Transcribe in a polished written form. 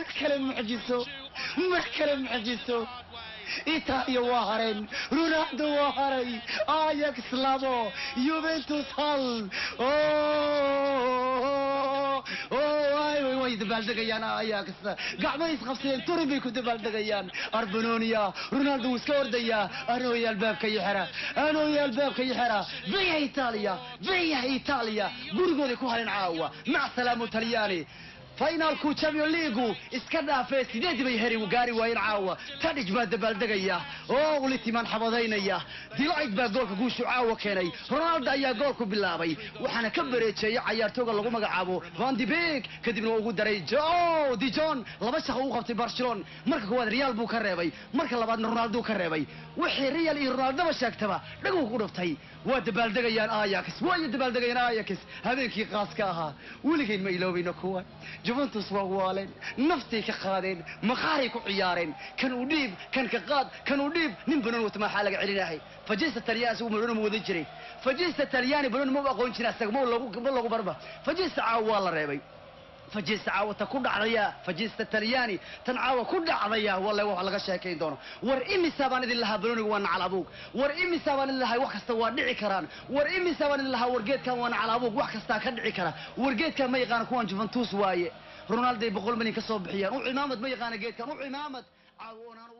Mar kale mucjiso, mar kale mucjiso. Itaaliya waa hareen, Ronaldo waa haray. Ajax 2, Juventus 1. Way dabaaldegayaan Ajax, gacmay isqabsadeen, Turin bay ku dabaaldegayaan. Arbanonia, Ronaldo wuu iska ordayaa. Anooya albaabka ii xira, anooya albaabka ii xira. Via Italia, via Italia, gurigooday ku hareen caawa. Mac salaamu Talyaani. Finalku Champion League iska dhaafee, sideed bay heri gaari waayeen caawa. Tadic baa dabaaldegaya oo ulitimaan xabadaynaya. De Ligt baa goolka guushu caawa keenay. Ronaldo ayaa goolku bilaabay, waxaana ka bareejeeyay cayaartooga lagu magacaabo Van de Beek, kadibna ugu daray Jo De Jong. Laba shaqo uu qabtay Barcelona: marka koowaad Real buu ka reebay, marka labaadna Ronaldo ka reebay. Wixii Real iyo Ronaldoba sheegtaba dhaguu ku dhuftay. Waa dabaaldegayaan Ajax, waa dabaaldegayaan Ajax. Habeenkii qaaska ahaa weligeyn ma iloobayno. Kuwan Juventus waa waaleen, naftay ka qaadeen, maqaaray ku ciyaareen. Kan u dhiib, kan ka qaad, kan u dhiib. Nin banoon wata maxaa laga celinahay? Fajista Talyaani isagu banoon ma wadan jiray. Fajista Talyaani banoon ma aqoon jirin asaga, ma lagu barba. Fajista caawa waa la reebay. Fajista caawa ta ku dhacdaya, fajista Talyaani tan caawa ku dhacdaya, wallahi wax laga sheekayn doono. War imisa baan idin lahaa banooniga waa nacal abuug? War imisa baan idin lahaa wax kasta waa dhici karaan? War imisa baan idin lahaa wargeedkan waa nacal abuug, wax kastaa ka dhici kara? Wargeedkan ma yaqaano kuwan, Juventus waaye. Ronaldo ay 100 milyan ka soo bixiyaan, u cimaamad ma yaqaana geedkan, u cimaamad caawa.